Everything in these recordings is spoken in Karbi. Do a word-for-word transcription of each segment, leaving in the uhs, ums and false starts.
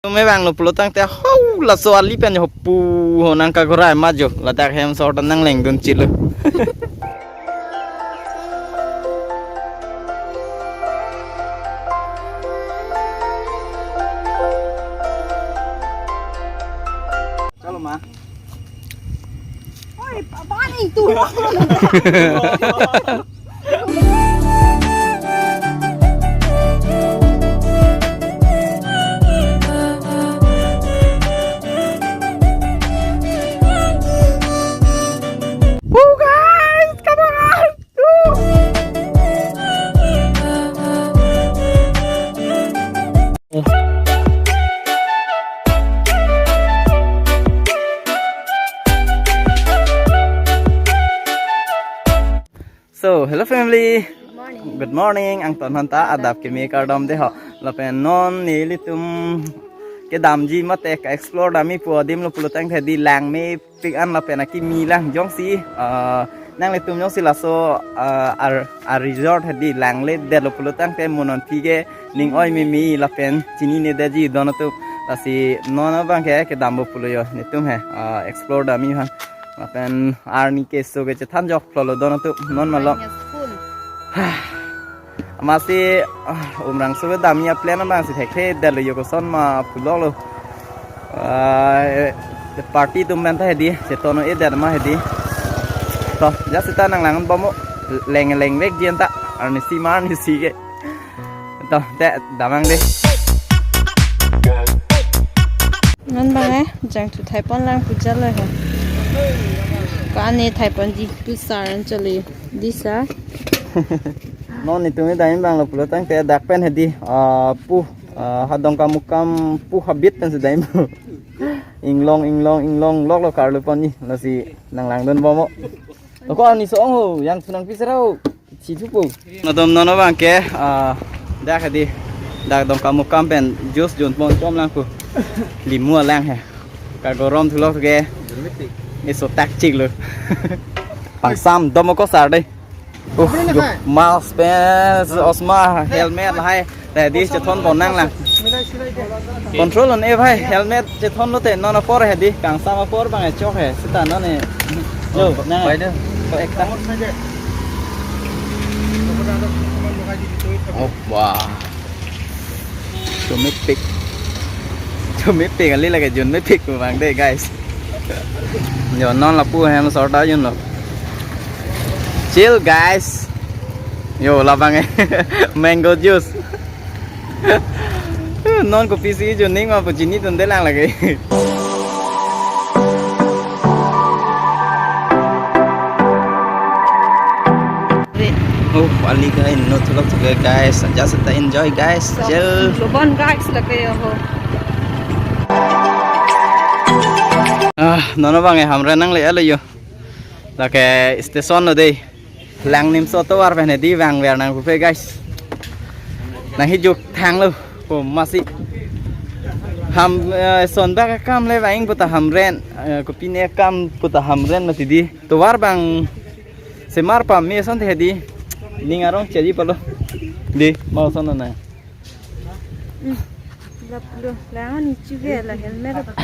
Mevanglo pulo tangte ho laso ali pen ho pu ho nang kagorai ma jo. Ladak hem sort nang lengdun chilo. Chalo ma. Oi, pa-, paning tu. Woo, guys, come on. So, hello family. Good morning. Good morning. Angton hanta adap keme kardom de ho. Lapen non nelitum kedamji mate ka-explore damji pu adim lo pulo tangte hedi langmepik an lapen akimi lang jongsi, ah, nanglitum jongsi laso, ah, ar, ar resort hedi langledetlo pulo tangte mo non phi ke ning oi mimi lapen chininedetji don atum. Lasi non abang ke kedampo pulo yo netum he, ah, explore damji aphan. Lapen arni keso ke chethan joklo lo don atum non malom. Mine full. Amatsi, ah, Umrangso kedamji aplan abang si thekthe detlo yo koson ma pulo lo. Ah, eh, party atum pen ta hedi, cheton-o-edet ma hedi. To, just seta nang langbomlo, leng lengvekji anta, arnisi ma arnisi ke. To, te, damnang de. Non abang eh, jangthu thaipon lang pu jalo he. Ko-an ne thaiponji pu sar an chale, di sar. Non netum kedam abang lo pulo tangte dak pen hedi, ah, pu, ah, ha Dongkamukam pu habit pen si dam. Inglong, inglong, inglong, lok lo karlu ponji, lasi nang langdunbomlo. Toko ani song ho, jangthu nangpi sera ho. Chithupo. Netum non abang ke, ah, dak hedi. Dak Dongkamukam pen juice junpon chom lang pu. Limu alang he. Kagorom thulok ke. Iso tak chiklo. Pangsam dom ko sar de. Uh, jo, mask pen, osma, helmet lahai. Tadi chethon pon nang lang. Control on e bhai, helmet chethon lote non apor hedi, kangsam apor abang e chok he, seta non e. Jo, nang. Bai de. To ekta. Oh, wah. Jun mepik. Jun mepik kali lake jun mepik pu abang de, guys. Jo, non lapu hem sorta jun lo. Chill, guys. Jo, labang e. Mango juice. Non kopisi juning ma pu chinitunde lang lake. Oh, ali kai no thulok thulok guys. Just ta enjoy guys. Chill. Lobon guys lake yo ho. Ah, non abang e Hamren nangle-etlo yo. Lake station lo de. Langnimso atovar pen hedi vangver nang pupe guys. Nang hijuk thanglo. Ko masi. Ham, eh, son bak akam le vang puta Hamren. Eh, kopine akam puta Hamren mati di. Tovar abang semar pame asonte hedi. Ning arong cheji palo. Di, mau son na. Hmm. Lap lo, la ani chive la helmet ap-,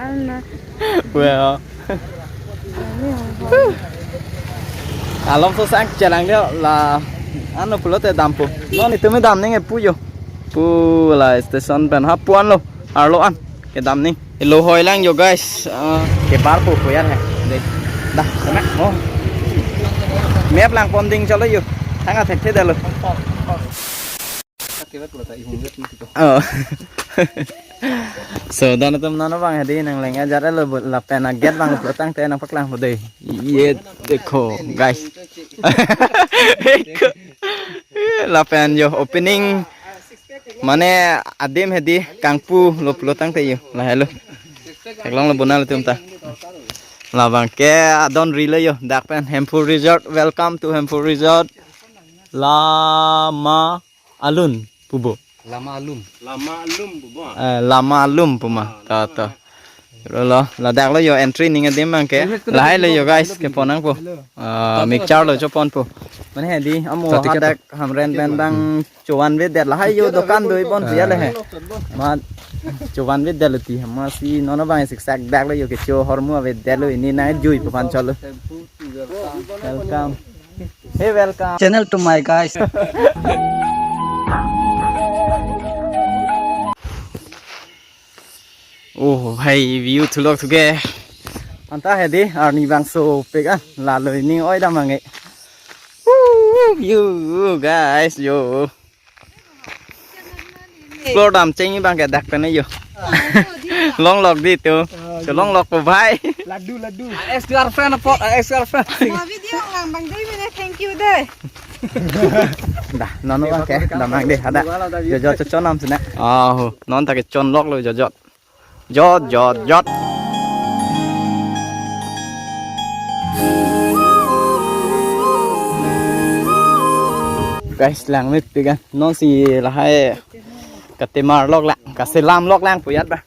alna. Well. Along so sang chelang dia la ano pulote dampo. Non netum kedam nangji pu jo. Pu la station pen ha puan lo. Arlo an. Kedam nangji. Lo hoi lang jo guys. Ah, kebar po koyar hai. Dei. Dah, sana. Oh. Map lang pon ding chalo jo. Thang athekthe detlo. Oh. So, don atum non abang hedi nang leng ajar lo bu-, lapen a-gate abang lo tangte nangpaklang po dei. Ye dekho, guys. Lapen jo opening mane adim hedi kangpu lo pulo tangte jo. Lahelo. Theklonglo bonal atum ta. Labang ke adon rilo jo. Dak pen Hemphu Resort. Welcome to Hemphu Resort. Lama Alun pubo. Lama Alum. Lama Alum pubo. Eh, Lama Alum puma. Ah, ta, Lama ta. Alum. Lo, ladak lo jo entry ning adim abang ke. Lahai lo jo guys, kepon nangpo. Ah, mixture lo chopon po. Mane hedi, amo hadak Hamren pen abang chovan vedet lahai jo dokan dui bon sia le he. Ma Chovan ave delo ti, amatsi non abang siksak dak lo, yo kecho ahormu ave delo, pini nangjuipo aphan cholo. Welcome. Hey, welcome. Channel to my guys. Oh, hai view thulok thuke. Anta hedi arni bangso pik an, lalo pini oi dam ange. Woo, view, guys, yo. Explore dam cheng abang ke dak pen yo. Longlok dei tu. Cholonglokpo bhai. Laddu, laddu. Ex girlfriend po, ex girlfriend. Mo video lang bang dei mene, thank you dei. Dah, non abang ke dam nang dei, hadak. Jojot chochon nam sene. Aho, non ta kechonlok lo jojot. Jot, jot, jot. Guys, langmepik an. Nonsi lahai katemarlok lang, kaselamlok lang pu jat ba.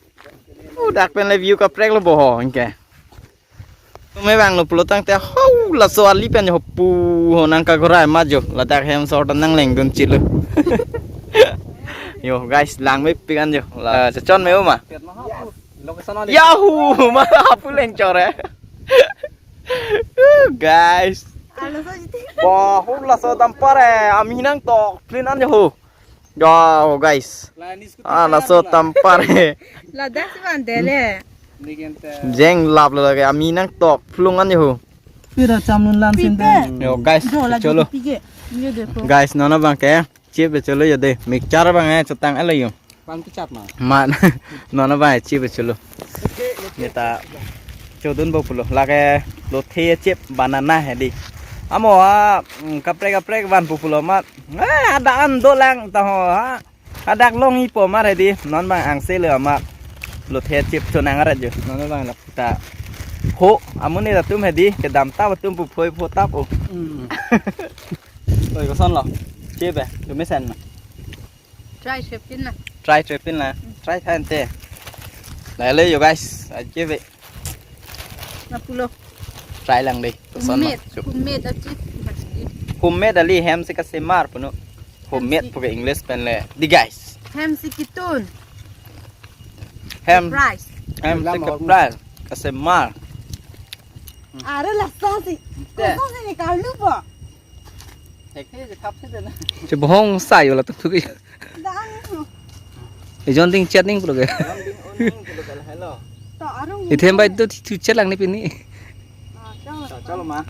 Oh, dak pen le view kaprek lo bo ho, anke. Tum abang lo pulo tangte, ho, laso ali pen ho pu, ho nangkagrai ma jo. Ladak hem sor ta nanglengdun chilo. Yo, guys, langmepik an jo. La, chochon me-o ma. Yahoo! Ma, hapu leng chore. Guys. Alo so jiti. Wah, ho laso dampar eh. Ami nangtok plin an jo ho. Yo, guys. Ah, laso dampar eh. Ladak si van dele. Jeng lap lo lake, ami nangtok plung an jo ho. Pira chamlun lan sinte. Yo, guys, jo la cholo. Pige. Ye dekho. Guys, non abang ke. Chip cholo yo dei. Mixture abang eh, chotang alo yo. Bang kechat ma. Ma, non abang chip cholo. Neta chodunpo pulo. Lake lothe chip banana hedi. Amo ha, mm, kaprek kaprek vanpo pulo ma. Eh, ada an dolang ta ho ha. Hadak longjipo ma hedi. Non abang angse lo ma. Lothe chip chonang arat jo. Non abang lak ta. Ho, amonit atum hedi. Kedam tap atum pu phoi pho tap o. Hmm. Oi, koson lo? Chip eh, tumesen ma. Try chepin na. Try chepin na. Try tha ante. Lale yo guys, aje ve. Na pulo. Try lang dei. Koson ma. Homemade, homemade achi. Homemade ali hem si kasemar puno. Homemade puke English pen le. Dei guys. Hem si kitun. Hem. Surprise. Hem si surprise. Kasemar. Are lason si. Te. Lason si ni kalu po. Thek the je khap the na. Che bohong sa yo latum thuke. Dang. Ejon ding chat ning pulo ke. Ejon ding on ning pulo ke, hello. To arung. Ithem bai to thu chat lang ni pini. Ah, chalo. Chalo ma.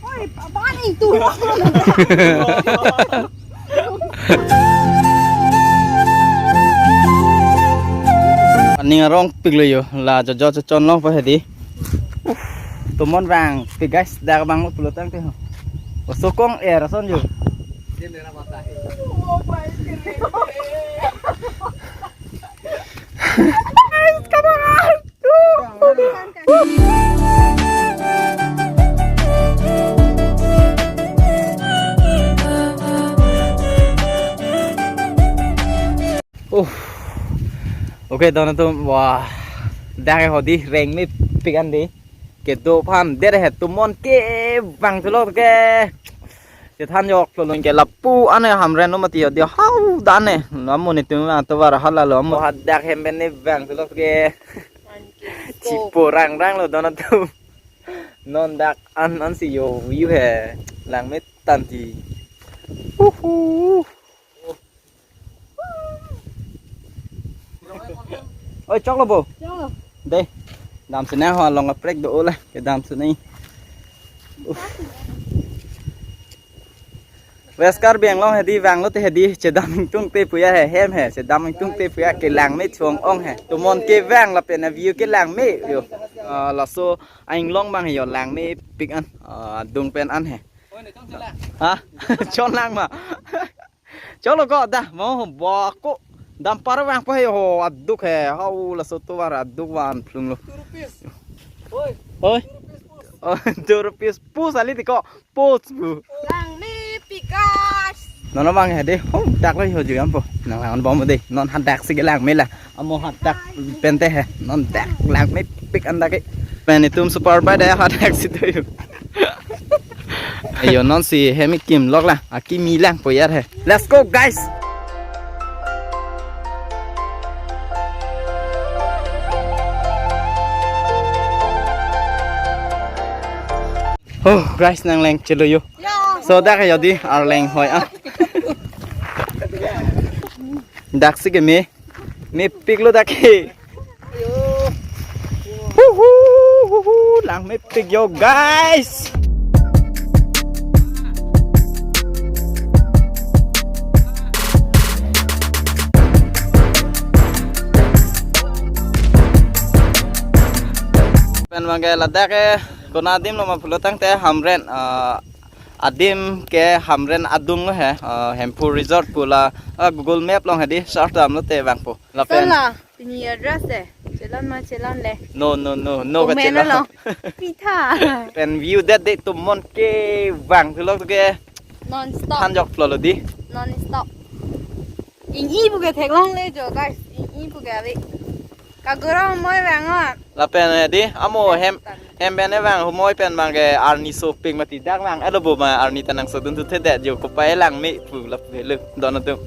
Oi, papa ni tu. Aning arongpik lo yo, la jojot chochon longpo hedi. Uff, tomon vangpik guys, dak vanglo pulo tangte ho. Osokong er ason yo. Guys, come on. Oh. Oke, don atum, wah. Dak hedi rengmepik an dei. Kedo aphan det he tomon kevang thulok ke. Chethan joklo lun ke lapu ane Hamren lo mati hedi hau dane. Amo netum vang tovar hala lo amo hadak hem pen ne vang thulok ke. Chipo rang rang lo don atum. Non dak an an si yo view he. Langme tangte. Uhu. Oi, choklo bo. Choklo. Dei. Damsi nang ho along kaprek do ola. Kedamsi nang. Uff. West Karbi Anglong hedi vanglo te hedi chedam ingtungte pu ya he hem he chedam ingtungte pu ya kelangme chong-ong he. Tomon kevang lapen a view kelangme yo. Ah, laso a-inglong abang he yo langmepik an. Ah, adung pen an he. Ha? Chon lang ma. Choklo ko dah, mo bako. Dampar vangpo he ho, aduk he. Hau laso tovar aduk van plung lo. Two rupees. Oi. Oi. Two rupees post. Oh, two rupees post ali tiko. Post bu. Langmepik guys. Non abang he dei. Ho, dak lo ho juyam po. Nang lang bom dei. Non hadak si kelangme la. Amo hadak pen te he, non dak langmepik an dak ke. Pen itum super bike dei hadak si do yo. Ayo non si hem kimlok la, akimi langpo ya he. Let's go guys. Oh, guys, nang leng chelo yo. So, dak yo di, arleng hoi ah. Dak si ke me. Mepik lo dak ke. Huhu, huhu, lang mepik yo, guys. Pen bang ke ladak ke konat adim lo ma pulo tangte Hamren, ah, adim ke Hamren adung lo he, ah, Hemphu Resort pu la, ah, Google Map along he di search damlote vangpo. Lapen Sala, pini address eh. Chelan ma chelan le. No, no, no, no, Comment kachelong lo. Pitha. Pen view det de tum mon ke vang thulo ke Non stop. Thanjok plo lo di. Non stop. Ing-i pu ke theklongle jo, guys. Ing-i pu ke ave. Kagura moi vang ah. Lapen he di, amo hem, hem pen he vang humoi pen bang ke arni sopik mati dak vang. Alo bo ma arni ta nangsodun thu thedet jo, kopai lang me pu lapu helo. Don atum.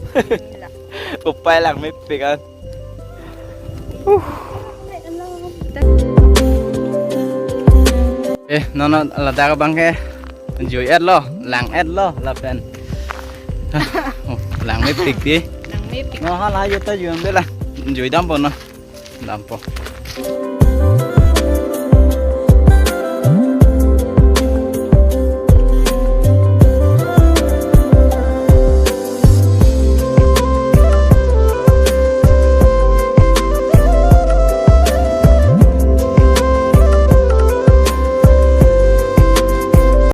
Kopai lang mepik an. Eh, non non ladak bang ke. Enjoy et lo, lang et lo, lapen. Oh, lang mepik di. Lang mepik. No, hala yo ta juang de la. Enjoy dampo no. Dampo.